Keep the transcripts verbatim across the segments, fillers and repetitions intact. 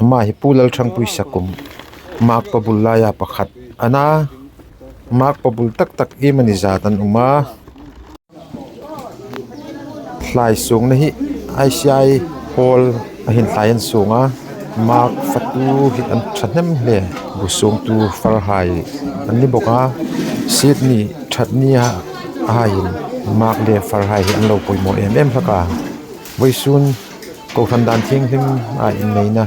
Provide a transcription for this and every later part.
Ama hi Pu Lalthangpui Sakum, Makpa bul laia pakhat a na. Makpa bul tak tak iemani zat an um a. Hlai suongna hi I C I Hall-a hin hlai an suong a. Mak fatu hi an ṭhahnem hle, bu suongtu farhai an ni bawk a. Sydney ṭhat nia a haiin mak le farhai hi an lo poimaw em em hlak a. Vawisun kohran dan thienghlima inneina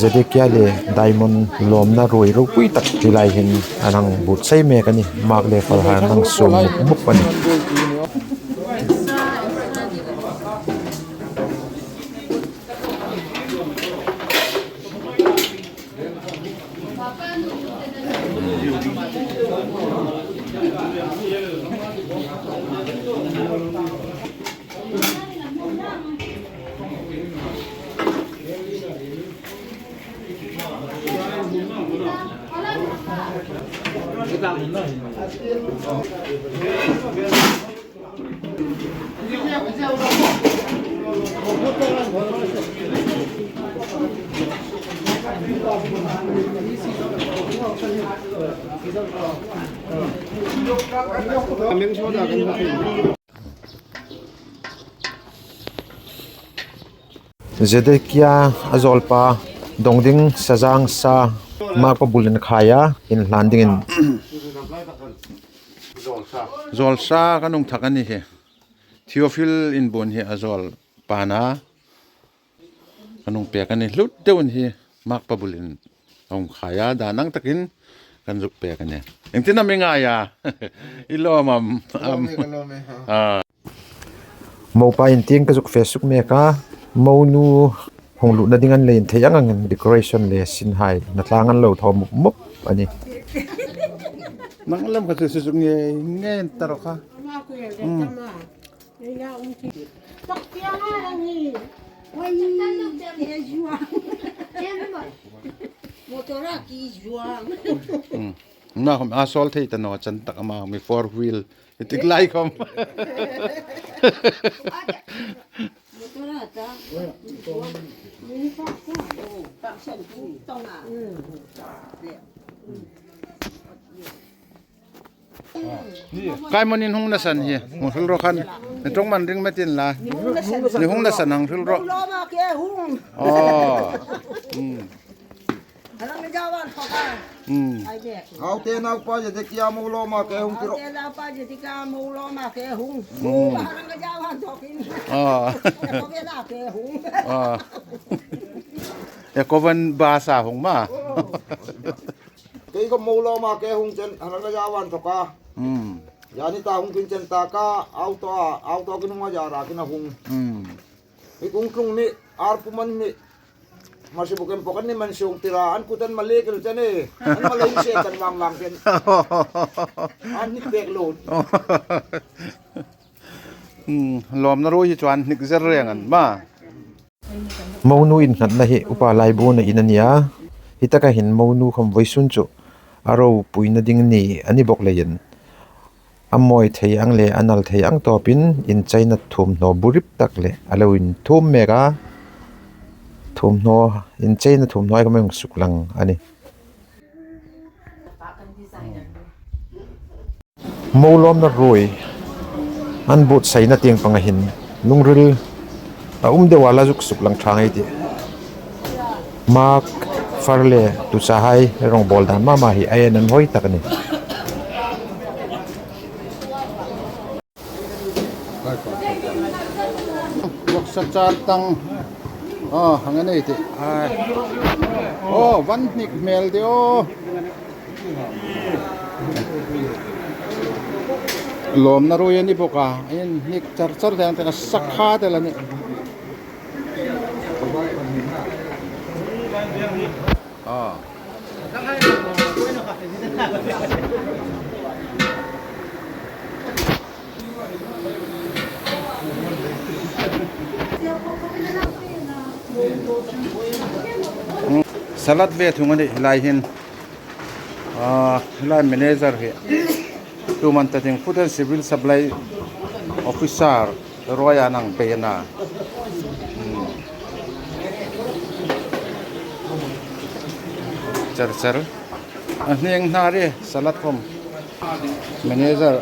Zedekia le Diamond lawmna ruoi ropui tak hi lai hin an hang buotsai mek a nih. Mak le farhai an hang suong mup mup a nih. Zedekia a zawlpa dawng ding sazang sa Makpa bul an khai a, inhlan dingin. Zawlsa kan hung thak a ni hi. Theophil Inbuon hi a zawlpa a na. Kan hung pek a ni, hlut deuin hi Makpa bulin a hung khai a, dan ang takin kan zuk pek a ni. Engtin am i ngai a? I lawm am? Am. Ka lawm e, ka lawm e, ha. Ah. Mopa in tieng ka zuk fe suk mek a, monu hung lutna ding an lei in thei ang angin decoration le sinhai na tlang an lo thaw mup mup a nih. Nang lam kha chu suk nge, nge ta ro kha. Hmm. Hmm. Na khom a sawl thei ta naw chan tak ama mi four wheel. Tik lai khom. Kai mon in hung na san hi. Hung hril ro khan. Ni tong man ring metin la. Ni hung na san hang hril ro. Mo lawma ke hung. Oh. Hmm. Harang jawan khoka. Hmm. Ai de. Hau te nau pa je de kia mo lawma ke hung tiro. Hau te nau pa je de kia mo lawma ke hung. Hmm. Harang jawan thokin. Ah. Ko ke na ke hung. Ah. E ko van ba sa hung ma. Oh. Kei ko mo lawma ke hung chen harang jawan thoka. Hmm. Yani ta hung kin chen ta ka auto a, auto kin hung a ja ra kin a hung. Hmm. I kung tlung ni, ar pu man ni. Masi bukem pokan ni man siung tira, an kutan ma le kel chen e. An ma le se kan wang wang chen. An ni pek lo. Hmm, lawmna ruoi hi chuan hnik zer reng an ma. Monu innghatna hi Upa Laibuona in a nia. Hi taka hin monu khom vawisun chu a ropuina ding ni a ni bawk leiin. A mawi thei ang le a nal thei ang tawpin incheina thuomhnaw bu rip tak le a lo inthum mek a. Thuomhnaw, incheina thuomhnaw ai khom hung suklang a nih. Mo lawmna ruoi an buotsaina tieng panga hin lungril a um deuh a la zuk suklang ṭha ngei tih. Mak, far le tuchahai rawngbawl dan mama hi a en an hawi tak a ni. Vawksa char tang. Aw, hang a nei tih. Ai. Aw, van hnik hmel de aw. Lawmna ruoi a ni bawk a, in hnik char char dang te a sakha tel a nih. Ah. Salad ve thung a nih lai hin. Ah, lai manager hi. Tuman ta ding Food and Civil Supply Officer ruoia an hang bei a na. Hmm. Char char. A hnieng hnar e, salad khom. Manager.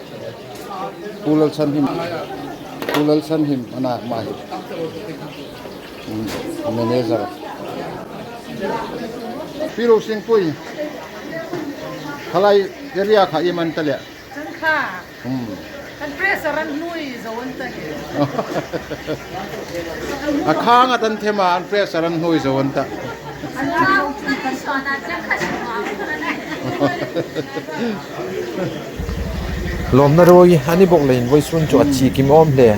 Pu Lalsanhim. Pu Lalsanhim, a na ma hi. Hmm, manager. Pi Rosingpui. Khalai area kha iem an ta le. Chang kha. Hmm. Kan pressure an hnuoi zo an ta hi. A khang a tan them a, an pressure an hnuoi zo an ta. An khang kan sawn a, chang kha si ma. Lawmna ruoi a ni bawk leiin vawisun chu a chi kim awm hle.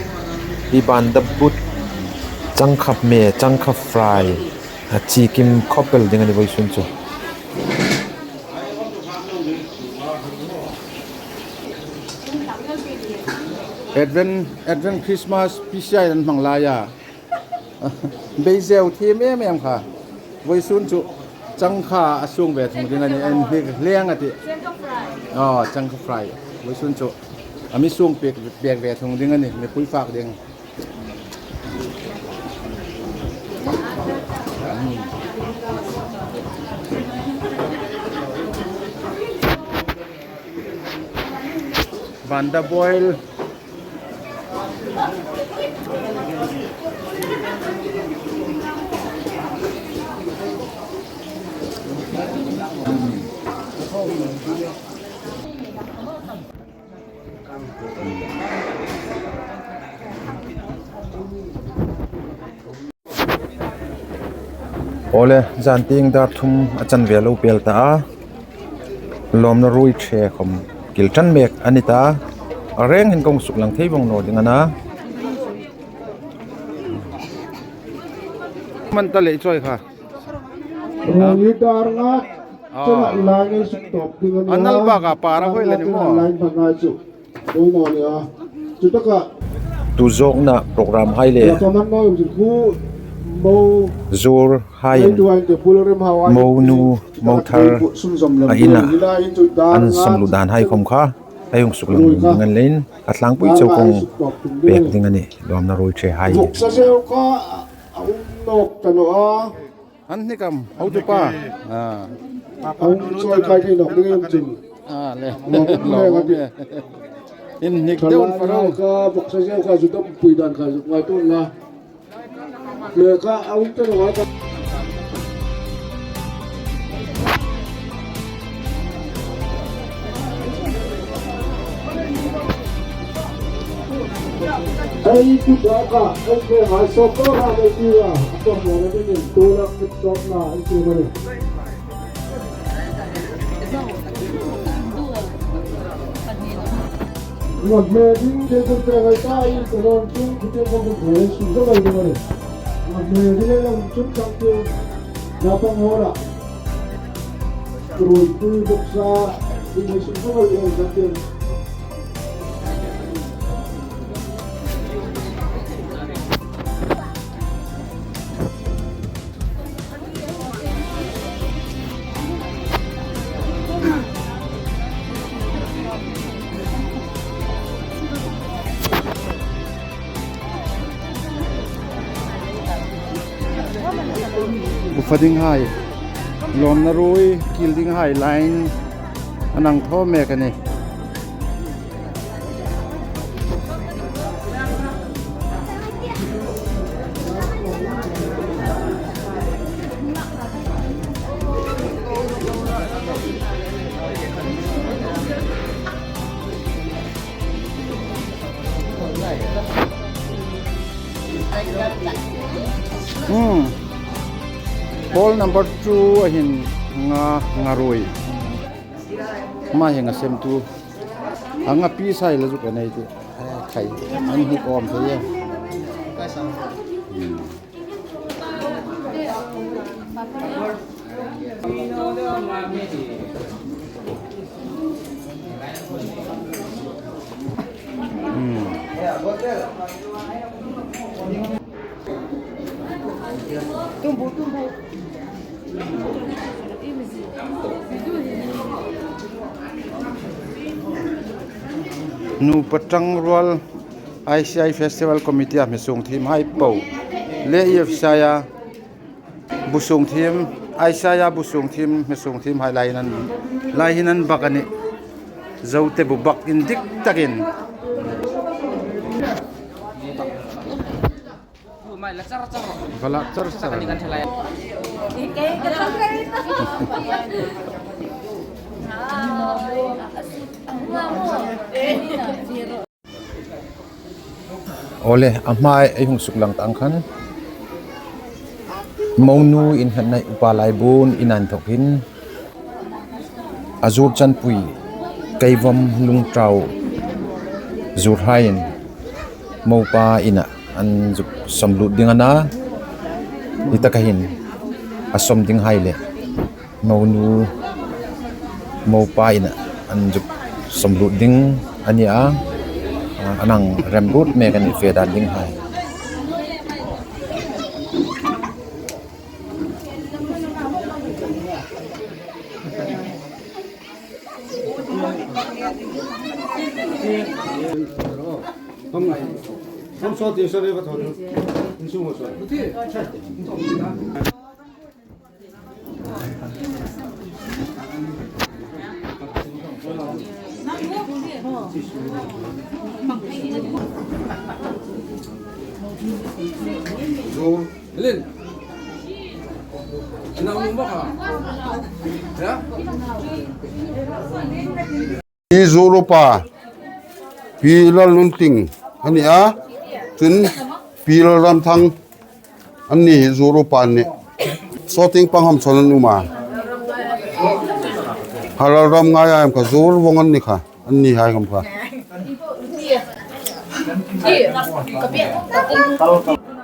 Hi banda but, chang kha hme, chang kha fry. A chi kim khawp el ding a ni vawisun chu. Advent, Advent Christmas P C I an hmang laia. Beizeu thiem em em kha. Vawisun chu chang kha a suong ve thung ding a nih, an hnik hleng a tih. Chang kha fry. Aw, chang kha fry. Vawisun chu a mi suong pek, pek ve thung ding a nih, mipui fak ding. Banda boil. Awle, zan tieng dar thum a chan ve lo pel ta a. Lawmna ruoi ṭhe khom kil ṭan mek a ni ta. A reng hin kong suklang thei vong naw ding a na. Man ta lei chawi kha. Ruoi dar nga. Ah. Chana ilai ngai suk top ding a ni a. Anal baka para hoi le ni mo. Ilai baka chu. Bo mo ni a. Chu taka. Tu zawkna program hai le. La paman mo chu khu mo. Zur hai. Mo nu, mo thar. A ina. An sawm lu dan hai khom kha. Hei hung suklang ding a ni leiin. A tlangpui chau kong pek ding a nih. Lawmna ruoi ṭhe hai. Vawksa zeu kha a um nawk ta naw a. An hnik am, hotupa. Ah. An chawi khai thei nawk ding em chun. Ah, le. Lawm, lawm, lawm, lawm. In hnik deu an faro. Kha, vawksa zeu kha zu dam pui dan kha zu ngai tun la. Le kha, a um te lo kha. Ei, tu ta ka, ei, ke hai so ko ha le ti ya, a ko mo le ni tu la ki so na, ei, ti ma ni. Ngam me ding ke kun pe hai ta, ei, ko ron chung, ku te ko kun pe, su zo mai ni ma ni. Ngam me ding ke kun chung chang ke, ya pa mo la. Ruoi pui vawksa, i mai sung sung a ruoi kan tih. Ufa ding hai, lawmna ruoi kil ding hai line a nang thaw mek a nih. Hmm. Bowl number two a hin nga, nga ruoi. Ma hi nga sem tu. A nga pi sai la zuk a nei ti. Khai. An hi kawm thei e. Hmm. Hmm. Nupa Ṭangrual I C I Festival Committee-a mi sung thiem hai po le E F C I-a Bu sung thiem, Isaiah bu sung thiem, mi sung thiem hai lai hin an, lai hin an bak a nih. Zote bu bak indik takin. Vala char char. Awle, a hma ei hung suklang tah ang khan. Monu innghatna Upa Laibun in inthawkin a zur chanpui Keivom Lungtau zurhaiin mopa ina an zuk sawm lut ding a na. Hi taka hin a sawm ding hai le monu mopa ina an zuk sawm lut ding a ni a, a nang rem rut mek a ni fe dan ding hai. Hi zur upa Pi Lalnuntling a ni a, chun Pi Lalramthang an ni hi zur upa an nih. Sawteng pang hamsan an um a. Ha Lalram ngai a em kha zur vong an ni kha. An ni hai khom kha.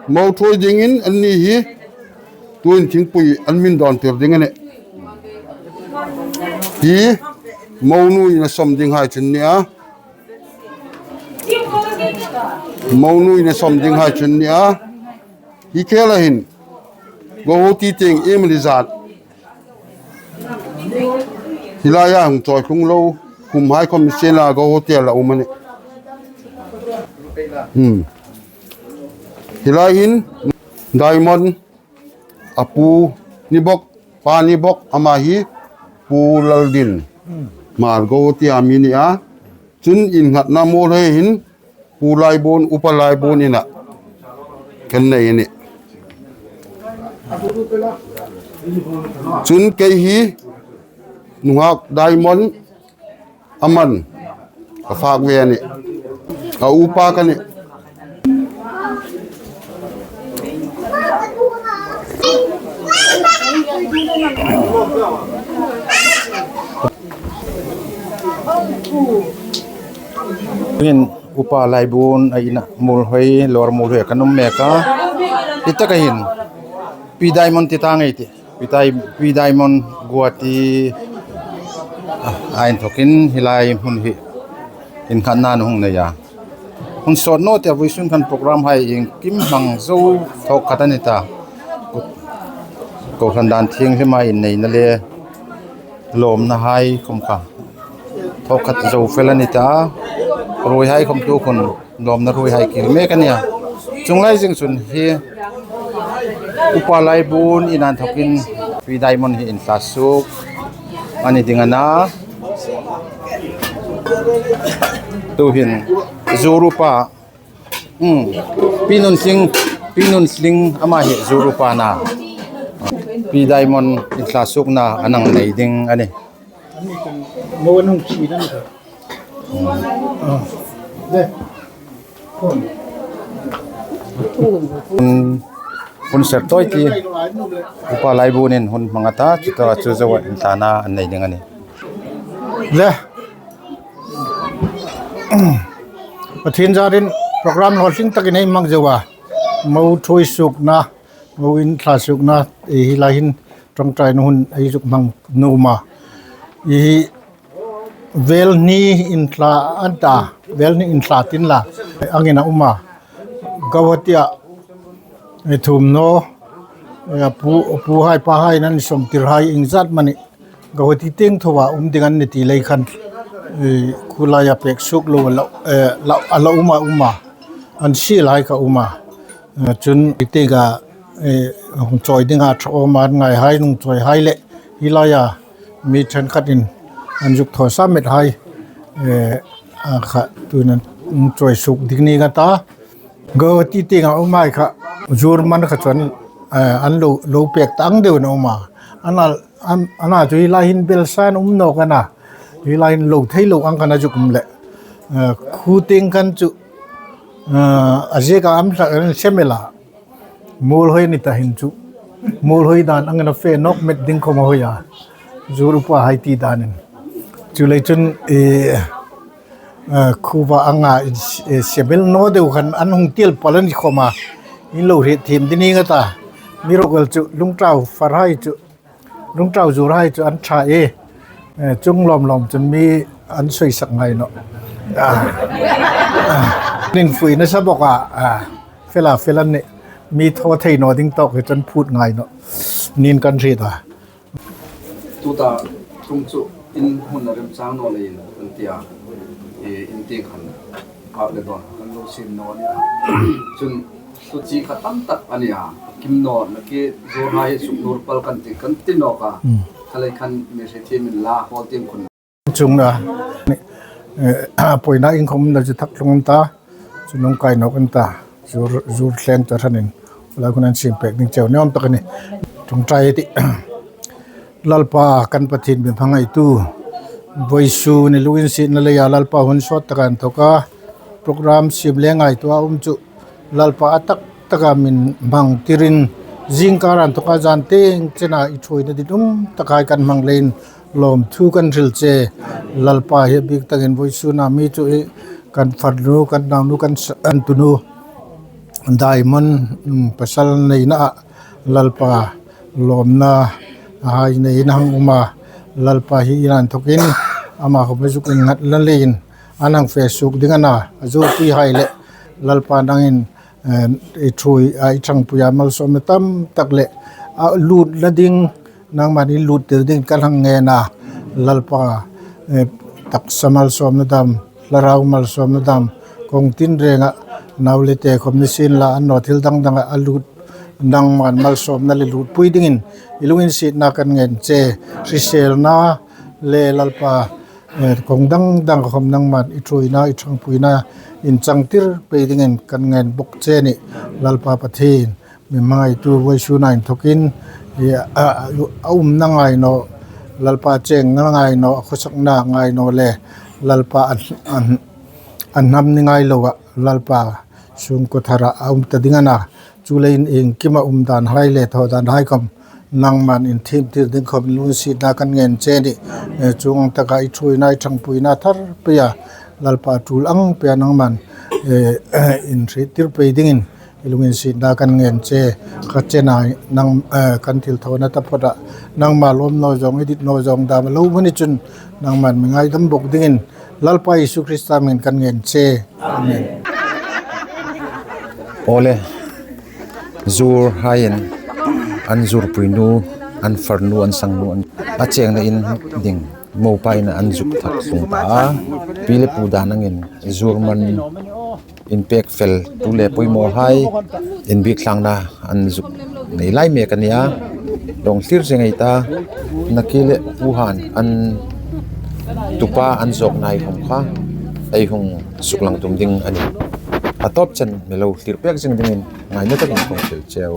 Mo thuoi dingin an ni hi tuin thingpui an min dawn tir ding a nih. Hi monu ina sawm ding hai chun ni a. Monu ina sawm ding hai chun ni a. Hi khela hin Guwahati tieng em ni zat. Hi laia hung chawi tlung lo, kum hai khom sien la Guwahati la um a nih. Hmm. Hi lai hin Diamond a pu ni bawk, pa ni bawk, ama hi Pu Laldin. Hmar Guwahati a mi ni a. Chun innghatna Muolhoi hin Pu Laibun, Upa Laibun ina kan nei a nih. Chun kei hi nunghak Diamond a man ka fak ve a nih. A upa ka nih. Hin Upa Laibun a ina Muolhoi, Lower Muolhoi kan um mek a. Hi taka hin Pi Diamond ti ta ngei ti. Pi Dai-, Pi Diamond Guwahati a, a inthawkin hi lai hmun hi innghatna an hung nei a. Hun sawt naw te a vawisun khan program hai iengkim hmang zo thawk khat a ni ta. Ko-, kohran dan thienghlima inneina le lawmna hai khom kha thawk khat zo fel a ni ta. Ruoi hai khom tu khun lawmna ruoi hai kir mek a nia. Chuong lai zing chun hi Upa Laibun ina inthawkin Pi Diamond hi inthlasuk a ni ding a na. Tuhin zur upa, hmm, Pi Nuntling, Pi Nuntling ama hi zur upa a na. Pi Diamond inthlasukna a nang nei ding a nih. Mo an hung chi dan ka. Ah. De. Hun, hun ser tawi ti Upa Laibunin hun hmang a ta, chu ta chu zo a inthlana an nei ding a nih. Le. Pathien zarin program hlawtling takin ei hmang zo a. Mo thuoi sukna, mo inthlasukna, ei hi lai hin ṭawngṭaina hun ei zuk hmang nuom a. Ei hi vel hni inthla an ta, vel hni inthla tin la, angin a um a. Guwahati-a, e, thum naw, e, pu, puhai, pahai nan sawmtir hai iengzat mani Guwahati tieng thawa um ding an ni ti lei khan, e, khu laia pek suk lo a lo, e, lo, a lo um a, um a. An si lai kha um a. E, chun tieng a eh, hung chawi dinga ṭha awm an ngai hai, nung chawi hai le hi laia mi ṭhenkhatin an zuk thaw sa met hai, eh, a kha tuin an chawi suok ding ni ka ta. Guwahati tienga um hai kha, zur man kha chuan, eh, an lo, lo pek ta ang deuin a um a. Ana, an, ana chu hi lai hin bel san um nawk a na. Hi lai hin lo thei lo ang khan a zuk um le. Eh, khu tieng khan chu, eh, a ziaka am hlak an sem el a. Muolhoi ni ta hin chu. Muolhoi dan angin a fe nawk met ding khawm a hoi a. Zur upa hai ti danin. Chu lei chun, eh, eh, khuva anga in s-, eh, sem el naw deu khan an hung tial pal a ni khawm a. In lo hriet thiem ding ni ka ta. Mi rok el chu lungtau far hai chu. Lungtau zur hai chu an ṭha e. Eh, chung lawm lawm chun mi an sawisak ngai naw. Ah. Ah. Nin fui nasa bawk a. Ah. Fel a fel an nih. Mi thaw thei naw ding tawk hi chuan phut ngai naw. Nin kan hriet a. Tuta chung chu in hmun a remchang naw leiin kan ti a. I in tieng khan phak le dawn kan lo sin naw a nih. Chun chu chi kha tam tak a nih a. Kim naw na ki zawr hai suk nur pal kan ti, kan ti nawk a. Hmm. Khalei khan mi hre thiem in la hawl tieng khun. Chungna, eh, a pawina inkhawmna chu thak tlung an ta, chu nung kai nawk an ta, zur, zur thleng ta thanin, lai khun an sin pek ding cheu ni awm tak a ni. Ṭawngṭai ti. Lalpa kan Pathien mi hmangaitu, vawisun ni lunginsietna leia Lalpa hun sawt taka an thawk a, program siem le ngaituo a um chu, Lalpa a tak taka min hmang tirin, zingkar an thawka zan teng chena i ṭhuoina ditum takhai kan hmang leiin lawmthu kan hril che. Lalpa hi bik takin vawisuna mi chu hi kan farnu, kan naunu, kan s-, kan tunu, Diamond, um, pasal neina a Lalpa lawmna hai neina hang um a. Lalpa hi in an thawkin ama khawm zuk innghat la leiin an hang fe suok ding a na. A zopui hai le Lalpa nangin eh, i ṭhuoi, a, i ṭhangpuia malsawmna tam tak le, a, lutna ding, nangman i lut tir ding kan hang ngen a, Lalpa, eh, taksa malsawmna dam, thlarau malsawmna dam, kawng tinrenga, nau le te khawm ni sien la, an naw thil dang danga a lut, nangman malsawmna le lutpui dingin, i lunginsietna kan ngen che, hriselna le Lalpa, eh, kawng dang dang khawm nangman i ṭhuoina, i ṭhangpuina inchang tir pei dingin kan ngen bawk che a nih. Lalpa Pathien, mi hmangaitu vawisuna inthawkin, i, a, a, a umna ngai naw, Lalpa chengna ngai naw, a khawsakna ngai naw le, Lalpa an, an, an hnam ni ngai lo a, Lalpa sungkuo thara a um ta ding a na. Chuleiin iengkima um dan hai le thaw dan hai khawm nangman inthim tir ding khawm lunginsietna kan ngen che a nih. Eh, chuong taka i ṭhuoina, i ṭhangpuina thar peia Lalpa tul ang peia nangman, eh, inhriet tir pei dingin i lunginsietna kan ngen che. Kha chena nang, eh, kan thil thawna taphawta nangma lawm naw zawng, i dit naw zawng dam a lo hmu ni chun nangman mi ngaidam bawk dingin Lalpa Isu Krista hmingin kan ngen che. Amen. Awle, zur haiin an zurpuinu, an farnu, an sangnu, an, a chengna in ding mopaina an zuk thak tlung ta a. Pi le pu dan angin zur man inpek fel tu le poimaw hai inbik thlangna an zuk nei lai mek a nia. Dawng thlir zing ei ta, Naki le Pu Han an tupa an zawkna ei hung kha, ei hung suklang tum ding a nih. A tawp chen mi lo thlir pek zing dingin ngaina takin kong thil cheu.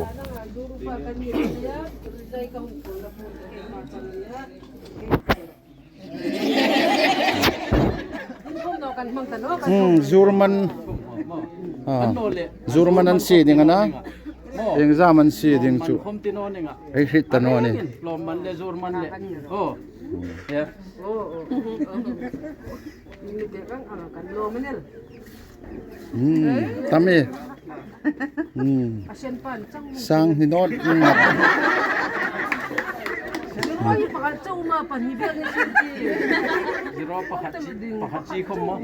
Hmm, zur man. Ah, zur man an sie ding a na. Exam an sie ding chu. Ei hriet ta naw ni. Lawm man le zur man le. Oh. Yeah. Hmm, tam e. Hmm. Sang hi nawt. Hmm. Zero pakhat chi, pakhat chi khawm maw?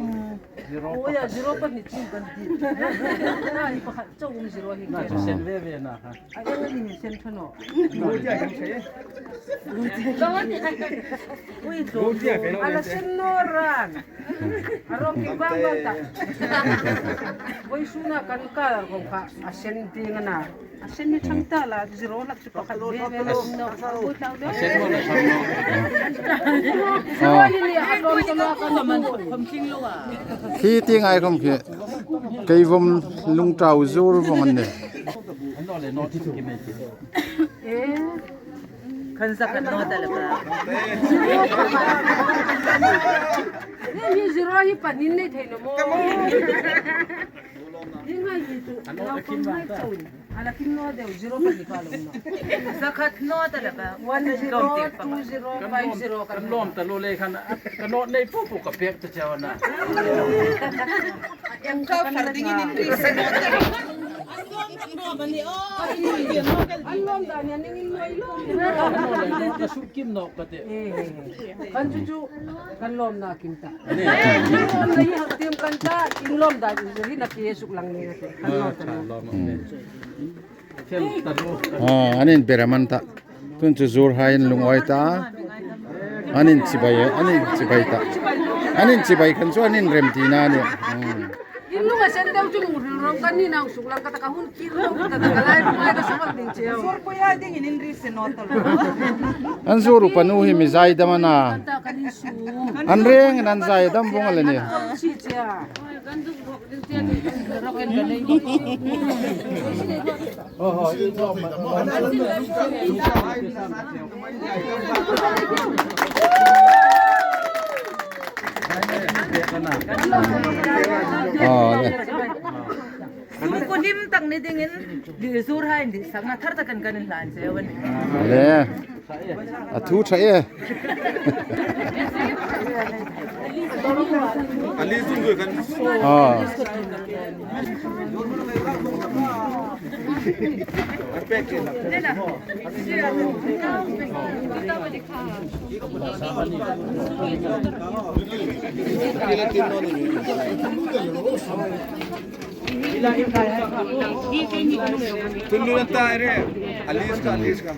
Zero pakhat. Oh, ya, zero pakhat chi kan ti. Na, hi pakhat chauh um zero hi. Na, chu sen ve ve na ha. A eng a ni hi sen ṭha naw. Ui, lo, a la sen naw ran. A rawng ki bang bang ta. Vawisuna kan kar kawng kha a sen ding a na. A sen ni thang ta la, zero lak chu pakhat ve ve la um naw. A sen mo la thang naw. Zero ni ni a tlawm ta naw ka man khom tling lo a. Khi ti ngai khom khi. Kei vom lungtau zur vong an ni. Kan zakhat naw ta la ba. Ni zero hi panin nei thei naw maw. Ding hai hi tu. Lau pang hai chun. Ala kim naw deu zero pani ka lo naw. Zakhat naw ta la ba. One zero, two zero, five zero kan lawm ta lo le khan. Ka naw nei pu pu ka pek ta chaw na. Yang ka far ding in ri se naw ta. An lawm dan ya ning in noi lo. Ka suk kim naw ka te. Kan chu chu. Kan lawmna kim ta. Kan lawmna hi hak tim kan ta, in lawm dan in ri na ke suk lang ni na te. Kan lawm ta. Ah, an inberaman ta. Tun chu zur hai an lungawi ta. An inchibai, an inchibai ta. An inchibai khan chu an inrem ti na ni. Hmm. In lunga sen deu chu lung hril rawng kan ni nang suk lang ka ta ka hun kir lo ka ta ka lai ru lai ka suk lang ding cheu. Sur pui ha ding in in ri se naw ta lo. An zur upa nu hi mi zai dam a na. Kan ta kan in su. An reng an zai dam vong a la ni. Kan si cheu. Aw, le. Zu ku dim tak ni dingin, di zur hai di sakna thar takin kan inhlan cheu a nih. Le. A thu ṭha e. A li zung zui kan. Ah. Tullu ta re. Alice ka, Alice ka.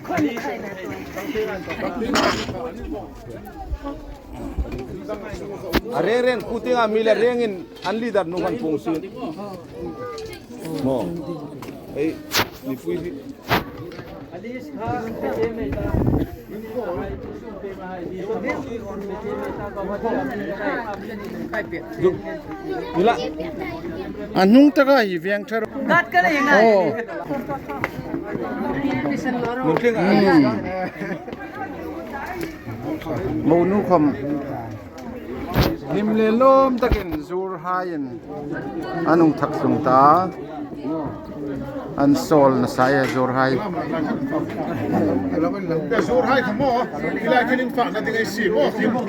A reng reng, kuting a mi la rengin an leader nu kan pung si. Mo. Ei, ni pui si. Ila. A hnung taka hi veng thar. Gat ka nei ngai. Oh. Mun tling a. Hmm. Mo nu khom. Hlim le lawm takin zur haiin an hung thak tlung ta. An sawl nasa e zur hai. Zur hai kha maw, hi lai khan in fak na ding ei si maw, khi maw.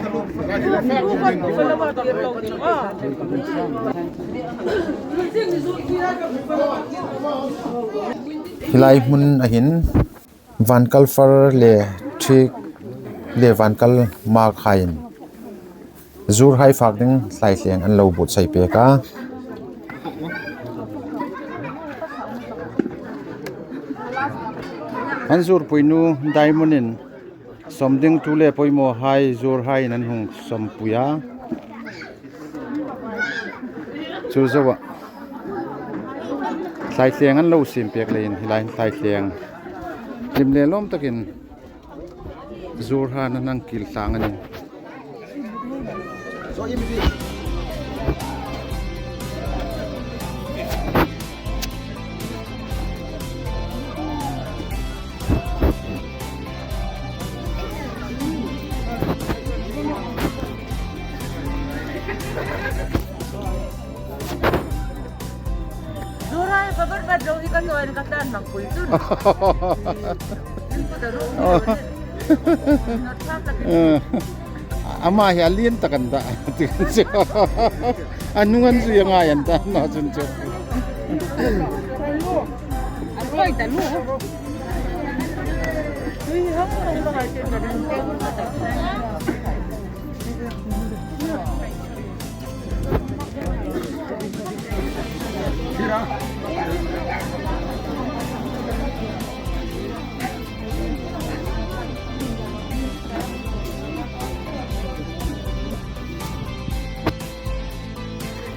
Hi lai hmun a hin. Vankal far le thik le vankal mak haiin zur hai fak ding thlaithleng an lo buotsai pek a. An zurpui nu Diamond-in sawm ding thu le poimaw hai zur haiin an hung sawmpui a. Chu zoa thlaithleng an lo siem pek leiin hi lai thlaithleng hlim le lawm takin zur hai an hang kil tlang a nih. Zurai pabar bat lo hi ka tuan ka tan mak pui tun. Ni ku da ru. Ama hi a lien tak an ta. A hnung an zui a ngai an ta, na chun chu.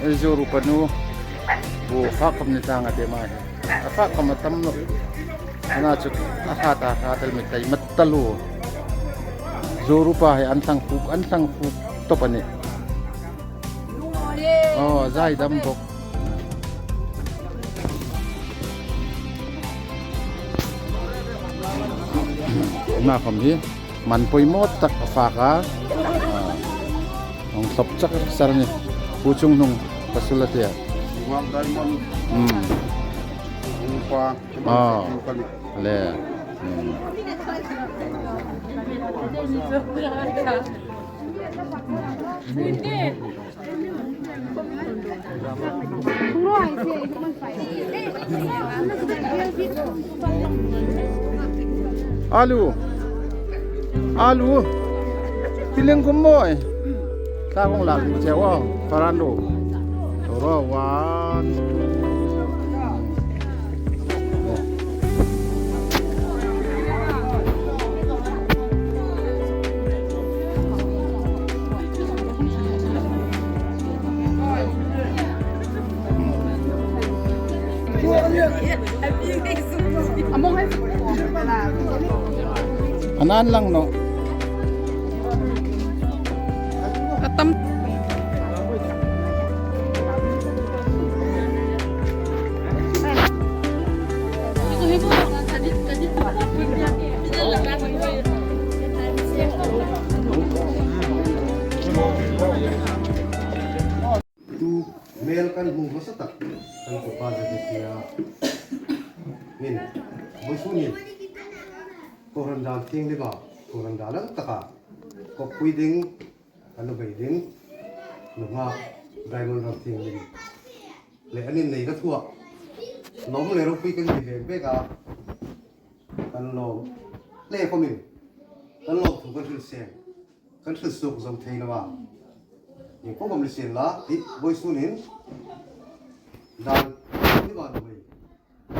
Ei zuru panu bu fak khawm ni tang a ti mai. A fak khawm a tam lo. Ana chu a hrat a hrat el mi tai mat taluo. Zurupa hi an thlang fuk, an thlang fuk tawp a nih. Aw, zai dam bawk. Ama khawm hi man poimaw tak a fak a. Ah, hung thlop chak sar ni. Pu Chunghnung ka sul a tia. One diamond. Hmm. Upa. Ah. Le. Hmm. Alu. Alu. Piling kumoi. Tla kong lak ni che wa. Farando. Toro wan. An an lang naw. A tam. Tu hmel kan hmu hmasa tak kan Pu Pa Zedekia min vawisun hin kohran dal thienghlim a, kohran dal ang taka kawppui ding, a nuhmei ding, nunghak Diamond Ramthienghlim le an inneina thua lawm le ropui kan ti ve bek a, kan lawm le khawmin kan lawmthu kan hril seng, kan hril suok zo thei naw a. Ieng khawm ni sien la, hi vawisun hin dal ni ba nuhmei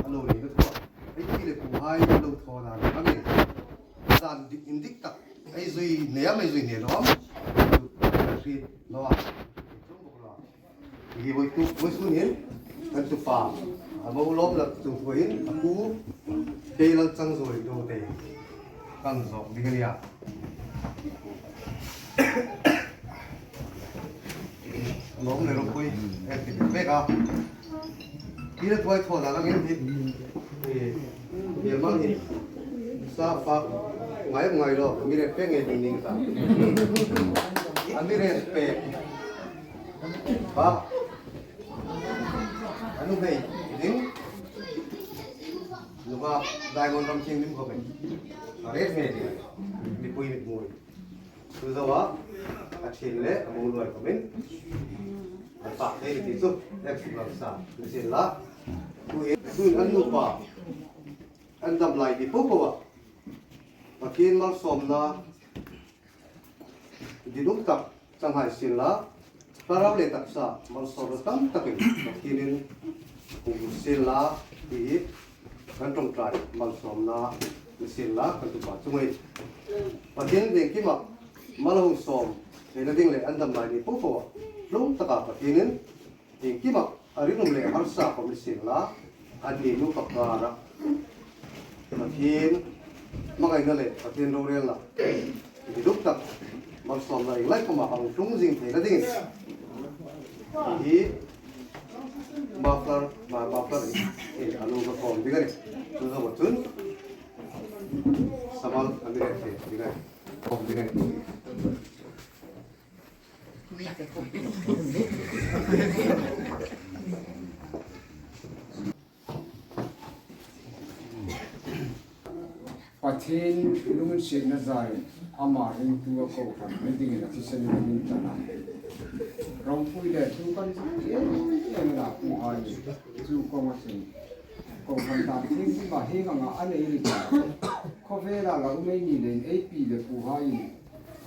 a lo neina thua, ei pi le puhai lo thaw dan a ni. Dan dik, indik tak ei zui nei am, ei zui nei naw am, kan hriet naw a. Hi vawituk, vawisun hin kan tupa, a mo lawm lak chung thu hin a pu Kei Lalchangzoi Dote kan zawk ding a nih a. Lawm le ropui ei ti bek a. Hi le tuai thaw dan angin hi, hi, hi mang hi sa fa ngai ngai lo, mi le pek ngei ding ning ta. A mi le pek. Ba. A nuhmei ding. Nunghak Diamond Ramthienghlim khawmin a ret ngei ding. Mipui mihmui. Chu zoa a ṭhin le a muong luoi khawmin an fak thei ni ti chu ei suklang sa ni sien la. Tuhin, tuhin an nupa an dam lai ni po po a, Pathien malsawmna dinum tak chang hai sien la, thlarau le taksa malsawmna tam takin Pathienin hung sien la, ti hi kan ṭawngṭai malsawmna ni sien la, kan tupa chungah Pathienin iengkima mal hung sawm theina ding le an dam lai ni po po a, hlum taka Pathienin iengkima a rinum le harsa khawm ni sien la, an ni nu pakara Pathien hmangaina le Pathien rorelna dinum tak malsawmna ieng lai khawma hung tlung zing theina dingin hi muffler, ma-, muffler in a lu ka khawm ding a nih. Chu zoa chun samal a mi ret thei ding a nih. Khawm ding a nih. Pathien lunginsietna zarin ama ringtu a kohran ni dingin a thisen a min tan a. Ropui le tu kan zui em em a, puhai chu kawng a sin. Kohran dan thienghlim a hieng anga a nei ri ta. Khawvela la um ei ni leiin ei pi le puhai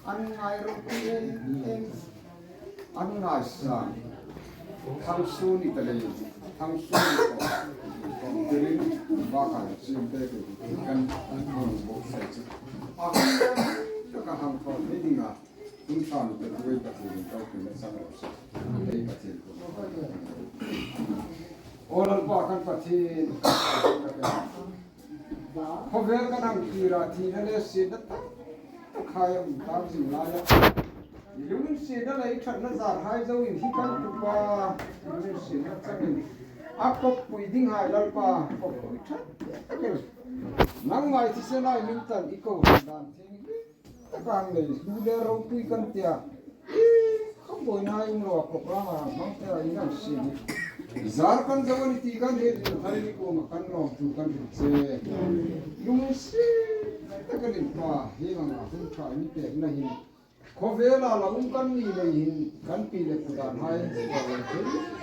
an ngai ropui em em. An ngai sa. Thangsuo ni ta lei. Thangsuo ni ta. Kawng tirin ba kan sim te te kan hang bawk sa chu. A kan hang thaw thei ding a. Hun tlan te tuoi Pathien ko kin sa ro sa. Ei Pathien ko. O Lalpa kan Pathien. Vel kan hang kir a, thina le sietna tak tak hai a um tak zing laia, i lunginsietna le i ṭhatna zar hai zoin hi kan tupa i lunginsietna changin a koppui ding hai Lalpa, koppui ṭha tak el. Nangma i thisena i min tan i ko dan thei tak ang nei, lu le ropui kan tia. I khawboina in lo a program a hmang tia in ang si ni. Zar kan zo a ni ti kan hriet in thar ni kuoma kan lawmthu kan hril che. Lunginsiet tak el in Pa, hi ang a hun ṭha i mi pekna hin khawvela la um kan ni lei hin kan pi le pu dan hai,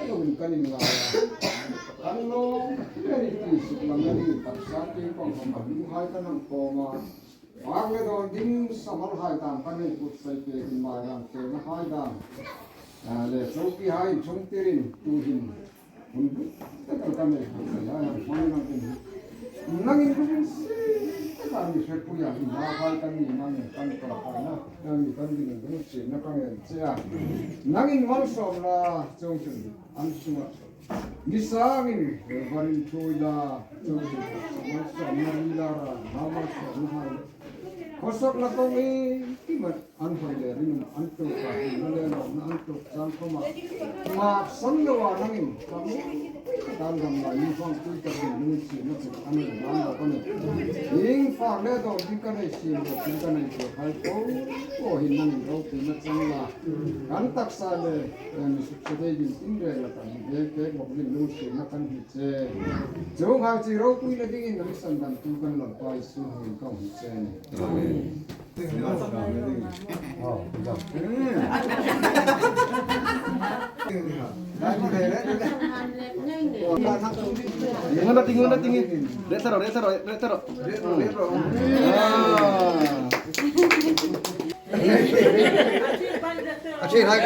lo in kan inngai a. Kan lawm le ni ti suk lam le ni taksa te pang pang kan lu hai kan hang kawm a. Fak le dawn ding samal hai dan kan hei kut sei pek in, mai dan, kena hai dan, a, le chawpi hai in chungtirin tuhin hun hlu tak el kan hei kut sei hai hang hmang nang tin. Nangin lunginsiet taka mi hrepuia, i ma hai kan ni nangin kan kawr hai na, nangin kan ding lunginsietna ka ngen che a. Nangin malsawmna chungchun an sunga mi sangin varin ṭhuoi la, chungchun malsawmna ri la ra, ma malsawmna hai. Khawsakna kawng e, ti ma an hawi le ringum an tuok a, na le lawmna an tuok chang khawma. Ngaksan lo a nangin, kan dam lai ni fang tui tak ding lunginsietna chu an hei dam lo ka ni. Ieng fak le dawn ding kan hei siem lo, ding kan hei tuok hai po, po hin nangin ropuina chang la. Kan taksa le, eh, mi sukse dei ding in rel la kan hei pek bawk ding lunginsietna kan hei che. Chuong hai chu ropuina dingin kan sandamtu kan Lalpa Isu hmingin kan hei che a nih. Amen. Ngun na ting, ngun na ting. Re tharo, re tharo, re tharo. Ah. Achi hai.